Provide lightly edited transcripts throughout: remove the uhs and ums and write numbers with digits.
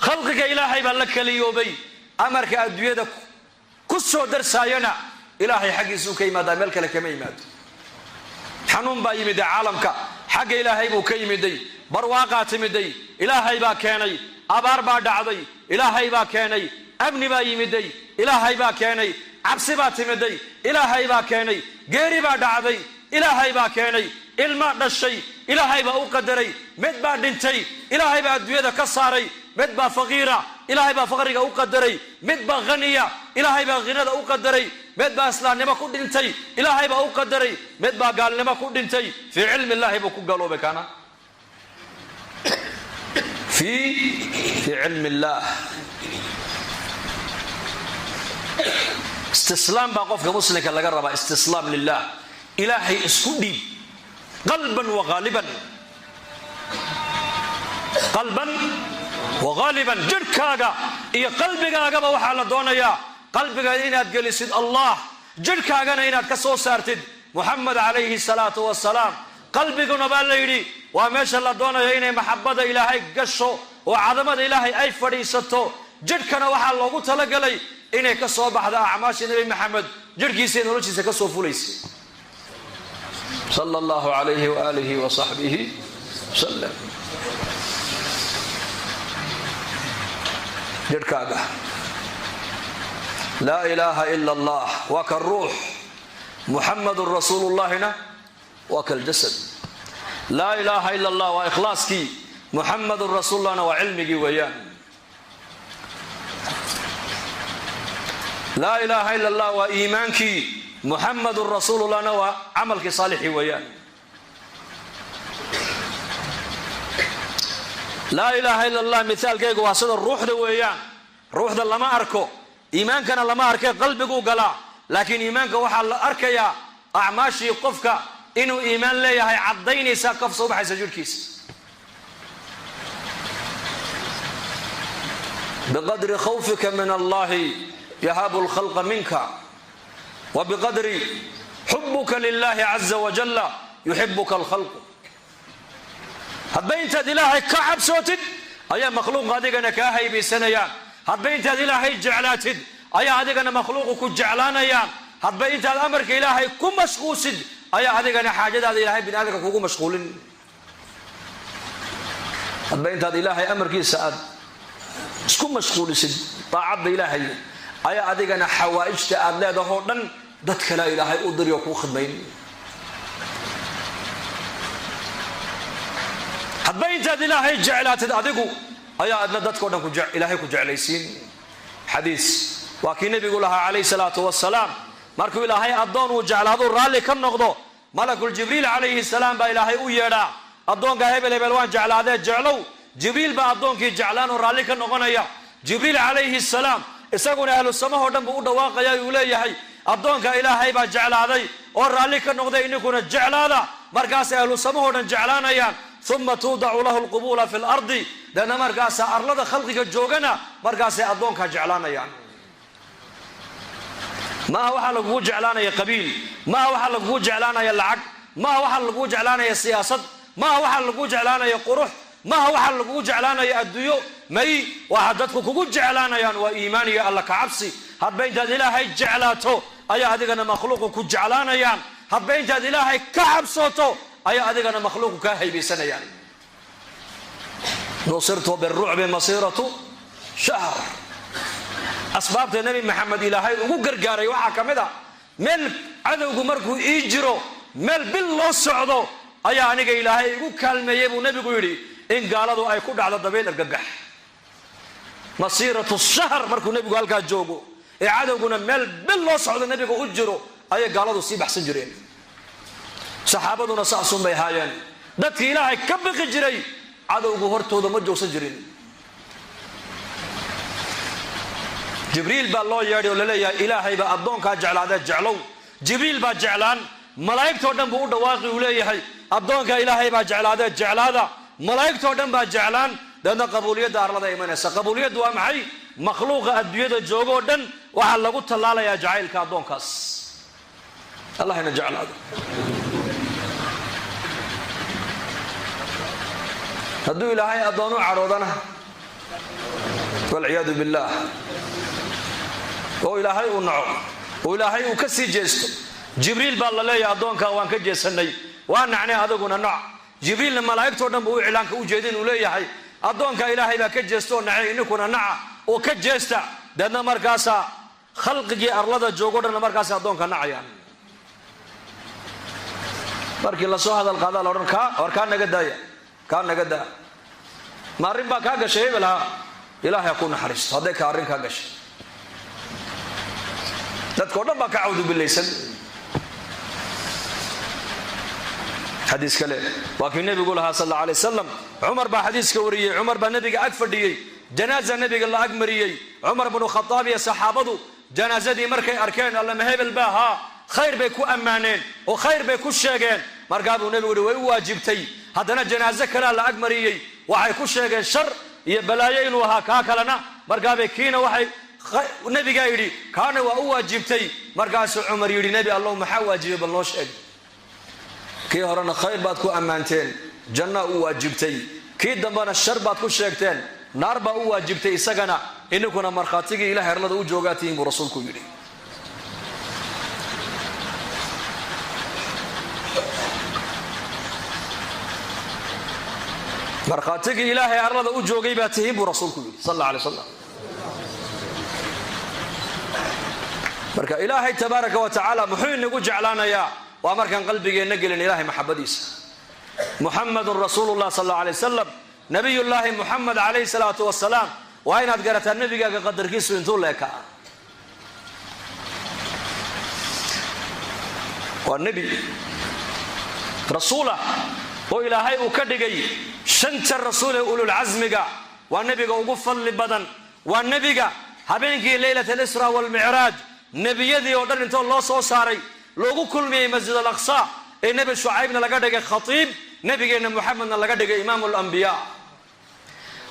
Khalqiga ilaahay baa la keliyoobay. Amarka adduunyada ku soo darsaayana ilaahay xaggiisuu ka yimaadaa, meel kale kama yimaado. Xanuun baa yimiday caalamka, xagga ilaahay buu ka yimiday. Barwaaqaa timiday, ilaahay baa keenay. Abaar baa dhacday, ilaahay baa keenay. Amni baa yimiday, ilaahay baa keenay. Cabsi baa timiday, ilaahay baa keenay. Geeri baa dhacday, ilaahay baa keenay. Ilma dhashay, ilaahay baa u qadaray. Mid baa dhintay, ilaahay baa adduunyada ka saaray. Mid baa faqiira, ilaahay baa faqriga u qadaray. Mid baa haniya, ilaahay baa ghinada u qadaray. Mid baa islaamnimo ku dhintay, ilaahay baa u qadaray. Mid baa gaalnimo ku dhintay, fii cilmi illaahi buu ku gaaloobay. Kaana fii cilmi illaah. Istislaam baa qofka muslimka laga rabaa, istislaam lilah. Ilaahay isku dhiib qalban waaaliban, qalban waghaaliban. Jidhkaaga iyo qalbigaagaba waxaa la doonayaa qalbigaaga inaad gelisid Allah, jidhkaagana inaad ka soo saartid Muxamed calayhi salaatu wasalaam. Qalbiguna baa la yidhi waa meesha la doonayo inay maxabada ilaahay gasho oo cadamada ilaahay ay fadhiisato. Jidhkana waxaa loogu talagalay inay ka soo baxdo acmaasha Nebi Maxamed jidhkiisa iyo noloshiisa ka soo fulaysa, sala allahu calayhi waaalihi wa saxbihi wasalam. Jidhkaaga laa ilaaha ila allah waa ka ruux, Muxamadun rasuulullahina waa kaljasad. Laa ilaaha ila allah waa ikhlaaskii, Muxamadun rasuulullahna waa cilmigii weeyaan. Laa ilaaha ila allah waa iimaankii, Muxamadun rasuulullahna waa camalkii saalixii weeyaan. Laa ilaaha ila allah mithaalkaygu waa sida ruuxda weeyaan. Ruuxda lama arko, iimaankana lama arkay, qalbiguu galaa. Laakiin iimaanka waxaa la arkayaa acmaashii qofka inuu iimaan leeyahay caddaynaysa qof soo baxaysa jidhkiisa. Biqadri khawfika min allahi yahaabu lkhalqa minka, wa biqadri xubuka lilahi caza wajalla yuxibuka alkhalqu. Hadba intaad ilaahay ka cabsootid ayaa makhluuqa adigana kaa haybaysanayaan. Hadba intaad ilaahay jeclaatid ayaa adigana makhluuqu ku jeclaanayaan. Hadba intaad amarka ilaahay ku mashquusid ayaa adigana xaajadaada ilaahay bini aadamka kugu mashquulin. Hadba intaad ilaahay amarkiisa aad isku mashquulisid daacadda ilaahay ayaa adigana xawaa'ijta aad leedahoo dhan dad kalea ilaahay u diriyo kuu khidmayn. Hadba intaad ilaahay jeclaatid adigu ayaa adna dadkao dhan ilaahay ku jeclaysiin. Xadiis waa kii nebigu lahaa calayhi salaatu wasalaam, markuu ilaahay addoon uu jeclaaduu raalli ka noqdo, malakul Jibriil calayhi salaam baa ilaahay u yeedhaa, addoonka hebel hebel waan jeclaadee jeclow. Jibriil baa addoonkii jeclaan oo raalli ka noqonaya. Jibriil calayhi salaam isaguna ahlu samahoo dhan buu u dhawaaqaya, uu leeyahay addoonka ilaahay baa jeclaaday oo raalli ka noqday, ininkuna jeclaada. Markaasay ahlu samahoo dhan jeclaanayaan. Uma tuudacu lahu lqubuula fi lardi, deedna markaasaa arlada khalqiga joogana markaasay addoonkaa jeclaanayaan. Maaha waxaa lagugu jeclaanaya qabiil, maaha waxaa lagugu jeclaanaya lacag, maaha waxaa lagugu jeclaanaya siyaasad, maaha waxaa lagugu jeclaanaya qurux, maaha waxaa lagugu jeclaanaya adduunyo. May, waxaa dadku kugu jeclaanayaan waa iimaan iyo alla ka cabsi. Hadba intaad ilaahay jeclaato ayaa adigana makhluuqu ku jeclaanayaan. Hadba intaad ilaahay ka cabsooto ayaa adigana makhluuqu kaa haybaysanayaan. Nusirtu birucbi masiiratu shahr. Asbaabta Nebi Maxamed ilaahay ugu gargaaray waxaa ka mid a, meel cadowgu markuu ii jiro, meel bil loo socdo ayaa aniga ilaahay igu kaalmeeyey buu nebigu yidhi, in gaaladu ay ku dhacdo dabayl argagax. Masiiratu shahr markuu nebigu halkaa joogo ee cadowguna meel bil loo socdo nebiga u jiro ayay gaaladu sii baxsan jireen. Saxaabaduna saasun bay ahaayeen, dadkii ilaahay ka biqi jiray cadowgu hortooda ma joogsan jirin. Jibriil baa loo yeedhay oo laleeyahay ilaahay baa addoonkaa jeclaadee jeclow. Jibriil baa jeclaan, malaa'igtoo dhan buu u dhawaaqi, uu leeyahay addoonka ilaahay baa jeclaadee jeclaada. Malaa'igtoo dhan baa jeclaan. Deedna qabuuliyadda arlada imanaysa. Qabuuliyaddu waa maxay? Makhluuqa adduunyada joogoo dhan waxaa lagu tallaalayaa jacaylka addoonkaas. Allah ina jeclaado. Hadduu ilaahay addoon u cadhoodana Walciyaadu billaah, oo Ilaahay uu naco, oo Ilaahay uu ka sii jeesto. Jibriil baa la leeyahay, addoonkaa waan ka jeesanay, waa nacnay, adiguna noc. Jibriilna malaa'igtoo dhan buu u iclaanka u jeedin, uu leeyahay, addoonka Ilaahay baa ka jeesta oo nacay, ininkuna naca oo ka jeesta. Deedna markaasaa khalqigii arlada joogo dhanna markaasa addoonka nacayaan. Markii lasoo hadal qaadaa la odhan, kaa war, kaa naga daaya, kaa naga daa. Ma arrin baa kaa gashay hebel? Ha, Ilaahay ha ku naxariisto hadday ka arrin kaa gashay. Dadka o dhan baa ka cawdu bilaysan. Xadiis kale waa kii nebigu lahaa sal alla alay wasalam. Cumar baa xadiiska wariyey. Cumar baa nebiga ag fadhiyey, janaaza nebiga la ag mariyey. Cumar bnu Khadaab iyo saxaabadu janaasadii markay arkeen, allama hebel baa haa, khayr bay ku ammaaneen oo khayr bay ku sheegeen. Markaa buu nebigu yihi, way u waajibtay. Haddana janaaso kalea la ag mariyey, waxay ku sheegeen shar iyo balaayo inuu ahaa kaa kalena. Markaabay kiina waxay nebigaa yidhi, kaana waa u waajibtay. Markaasuu Cumar yidhi, Nebi Allow, maxaa waajibay? Bal noo sheeg. Kii horena khayr baad ku ammaanteen, jannaa u waajibtay. Kii dambena shar baad ku sheegteen, naar baa u waajibtay isagana. Ininkuna markhaatigii Ilahay arlada u joogaa tihiin, buu rasuulku yidhi. Markhaatigii Ilaahay arlada u joogay baa tihiin, buu rasuulku yidhi sal alla alay slam. Marka Ilaahay tabaaraka wa tacaala muxuu inagu jeclaanayaa? Waa markaan qalbigeenna gelin Ilahay maxabadiisa. Muxamadun rasuulullah sal alla alay wasalam, nabiyullaahi Muxamed calayhi salaatu wasalaam. Waa inaad garataa nebigaaga qadarkiisu intuu leekaa. Waa nebi rasuulah oo Ilaahay uu ka dhigay shanta rasuul ee ululcasmiga. Waa nebiga ugu fadli badan. Waa nebiga habeenkii leylat alisra walmicraaj nebiyadii oo dhan intoo loo soo saaray loogu kulmiyey Masjid Alaqsa, ee Nebi Shucaybna laga dhigay khatiib, nebigeenna Muxamedna laga dhigay imaamu alambiyaa.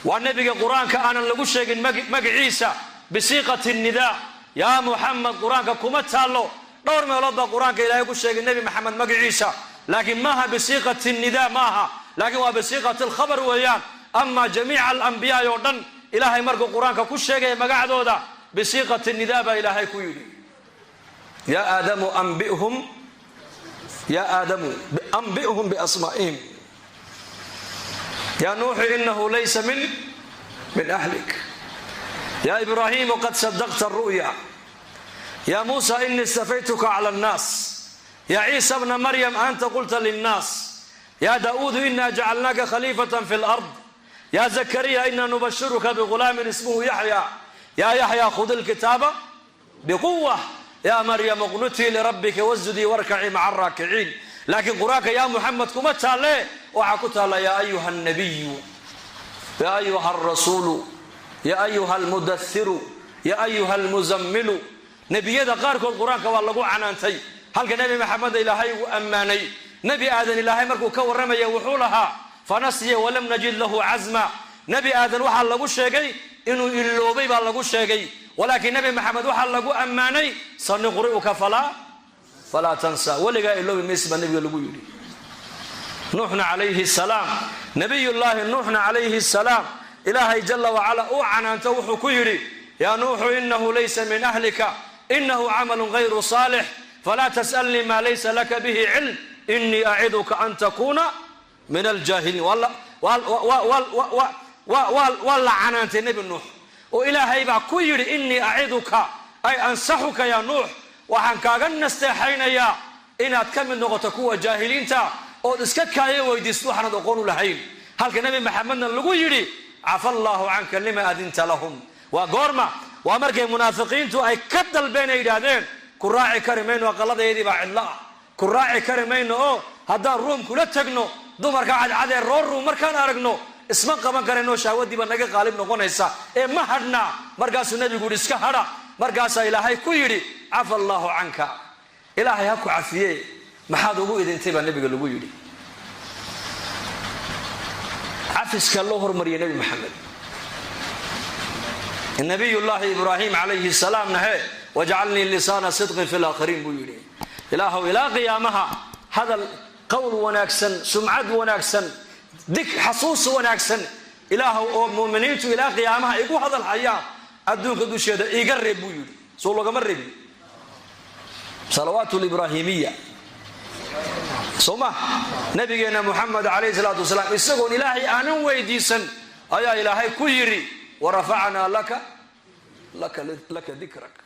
Waa nebiga Qur-aanka aanan lagu sheegin magaciisa bisiiqati nidaa, yaa Muxamed, Qur-aanka kuma taallo. Dhowr meelood baa Qur-aanka Ilaahay ku sheegay Nebi Maxamed magaciisa, laakiin maaha bisiiqati nidaa, maaha, laakiin waa bisiiqati alkhabar weeyaan. Ama jamiica alambiyaai oo dhan Ilaahay markuu Qur-aanka ku sheegaya magacdooda, bisiiqati nidaa baa Ilaahay ku yidhi, yaa Aadamu ambihum, yaa Aadamu ambi'hum biasmaa'ihim, yaa Nuuxu inahu laysa min ahlik, ya Ibraahimu qad sadaqta aru'ya, ya Muusa inii istafaytuka cala annaas, ya Ciisa bna Maryam anta qulta linnaas, ya Daa'uudu ina jacalnaaka khaliifata fi lard, ya Zakariya ina nubashiruka bigulaamin ismuhu Yaxya, ya Yaxya khud ilkitaaba biquwa, ya Maryam uqnutii lirabbika wasjudii warkacii maca araakiciin. Laakiin Qur-aanka yaa Muxamed kuma taalle. Waxaa ku taalla yaa ayuha alnabiyu, ya ayuha alrasuulu, ya ayuha almudathiru, ya ayuha almuzammilu. Nebiyada qaarkood Qur-aanka waa lagu canaantay, halka Nebi Maxameda Ilaahay uu ammaanay. Nebi Aadan Ilaahay markuu ka warramaya wuxuu lahaa, fanasiya walam najid lahu cazma. Nebi Aadan waxaa lagu sheegay inuu iloobay baa lagu sheegay, walaakiin Nebi Maxamed waxaa lagu ammaanay, sanuqri'uka falaa tansa, weligaa iloobi maysi baa nebiga lagu yidhi. Nuuxna calayhi salaam, nabiyullaahi Nuuxna calayhi salaam, Ilaahay jala wacala uu canaanto, wuxuu ku yidhi, yaa Nuuxu inahu laysa min ahlika, inahu camalun gayru saalix, falaa tas'alnii maa laysa laka bihi cilm, inii aciduka an takuuna min aljaahiliin. Waa la canaantay Nebi Nuux oo Ilaahay baa ku yidhi, inii aciduka ay ansaxuka yaa Nuux, waxaan kaaga nasteexaynayaa inaad ka mid noqoto kuwa jaahiliinta ood iska kaayo weydiisid waxaanad oqoon u lahayn. Halka Nebi Maxamedna lagu yidhi, cafa allaahu canka lima adinta lahum. Waa goorma? Waa markay munaafiqiintu ay ka dalbeen ay yidhaahdeen, ku raaci kari mayno, aqalladayadii baa cidlo ah, ku raaci kari mayno, oo haddaan Ruum kula tagno dumarka cadcadee roor Ruum markaan aragno isma qaban karayno, shahwadii baa naga qaalib noqonaysa, ee ma hadhnaa? Markaasuu nebigu yidhi, iska hadha. Markaasaa Ilaahay ku yidhi, cafa allaahu canka, Ilaahay ha ku cafiye, maxaad ugu idintay baa nebiga lagu yidhi. Cafiska loo hormariyay Nebi Maxamed. Nabiyullaahi Ibraahim calayhi salaamna he, wajcalnii lisaana sidqin fi laakhiriin buu yidhi. Ilaahow, ilaa qiyaamaha hadal qowl wanaagsan, sumcad wanaagsan, dig xasuus wanaagsan Ilaahow, oo muuminiintu ilaa qiyaamaha igu hadal hayaan, adduunka dusheeda iiga reeb, buu yidhi. Soo loogama reebin salawaat libraahimiya? Soo ma nabigeenna Muxamed calayhi salaatu wasalaam, isagoon Ilaahay aanan weydiisan, ayaa Ilaahay ku yidhi: "Warafacnaa laka dikrak"?